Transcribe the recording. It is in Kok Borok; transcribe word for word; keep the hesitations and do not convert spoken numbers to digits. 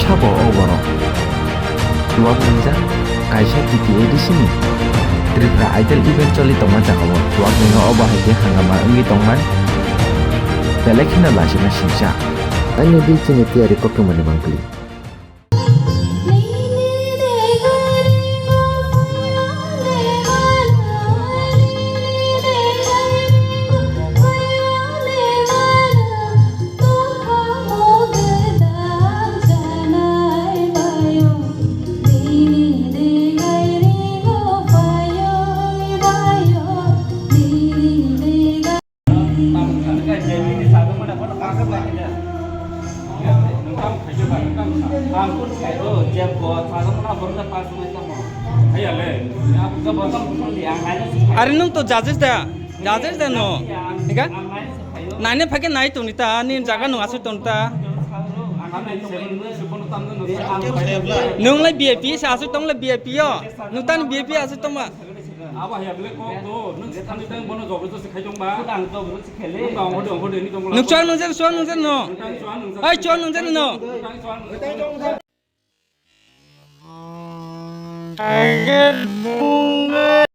Sabo o borok. Chuak nwngjak kaisa T T A D C ni Tripura Idol event choli tongma jagao chuak nwngo, obo hai khe hangama wngwi tongman. Belai kheno lachima singcha. Ani di chini tiyari koktwmani mangpili. Are nwng to judges da, judges da no. Ega? Naina phage nai tongni ta, ni jaga nwng aswk tong ta. Nwng lai V I P sa aswk tong lai V I P yo. Nwng tani V I P aswk tongma. Abo haya bele kok do, nwng thani tang bono jobor josti khai tongba. Ang jobor josti khele. Nwng tang hode hode ni tongla. Nwng chuak nwng jen, chuak nwng jen no. Nwng tang chuak nwng jen. Ai chuak nwng jen no. Nwng tang chuak nwng jen.